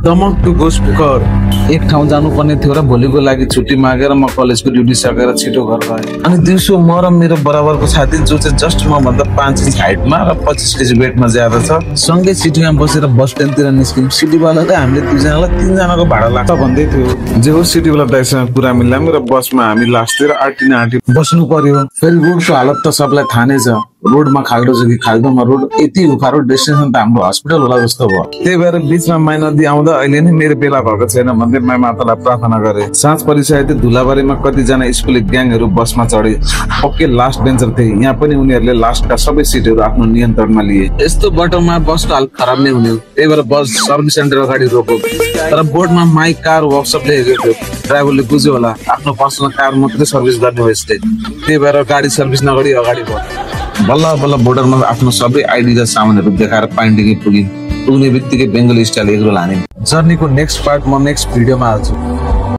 Damak to घोषपोखर एक ठाउँ जानुपर्ने थियो र भोलिको लागि छुट्टी मागेर म कलेजको ड्युटी सकेर छिटो घर गएँ। अनि दिउँसो म र मेरो बराबरको साथी जो चाहिँ जस्ट म भन्दा 5 इंच हाइटमा र 25 केजी वेटमा ज्यादा छ सँगै सिटीमा बसेर बस स्ट्यान्डतिर निस्क्यौँ। सिटीवालाले हामीले दुईजनालाई 3 जनाको भाडा लाग्छ भन्दै थियो। जे हो सिटीवाला दाइसँग कुरा मिलायौँ र बसमा हामी लास्टतिर आँटी बस्नु पर्यो। फेरि रोडको हालत त सबलाई थाहा नै छ। रोडमा खाल्डो छ कि खाल्डोमा रोड यति उफारो डेस्टिनेसन त हाम्रो हस्पिटल होला जस्तो भयो। त्यही भएर बिचमा माया नदी आउँदा अहिले नै मेरो बेला भएको छैन भन्दै माया मातालाई प्रार्थना गरे। साँझ परिसकेको धुलाबारीमा कतिजना स्कुले ग्याङहरू बसमा चढे। पक्कै लास्ट बेन्चर थिए। यहाँ पनि उनीहरूले लास्टका सबै सिटहरू आफ्नो नियन्त्रणमा लिए। यस्तो बाटोमा बसको हालत खराब नै हुने हो। त्यही भएर बस सर्भिस सेन्टर अगाडि रोक्यो। तर बोर्डमा माई कार वर्कसप लेखेको थियो। ड्राइभरले बुझ्यो होला आफ्नो पर्सनल कार मात्रै सर्भिस गर्ने हो यसले। त्यही भएर गाडी सर्भिस नगरी अगाडि बढ्यो। बल्ल बल्ल बोर्डरमा आफ्नो सबै आइडी र सामानहरू देखाएर पाइन्डिङै पुग्ने बित्तिकै बेङ्गली स्टाइल एग्रोल हाने। जर्नीको नेक्स्ट पार्ट म नेक्स्ट भिडियोमा हाल्छु।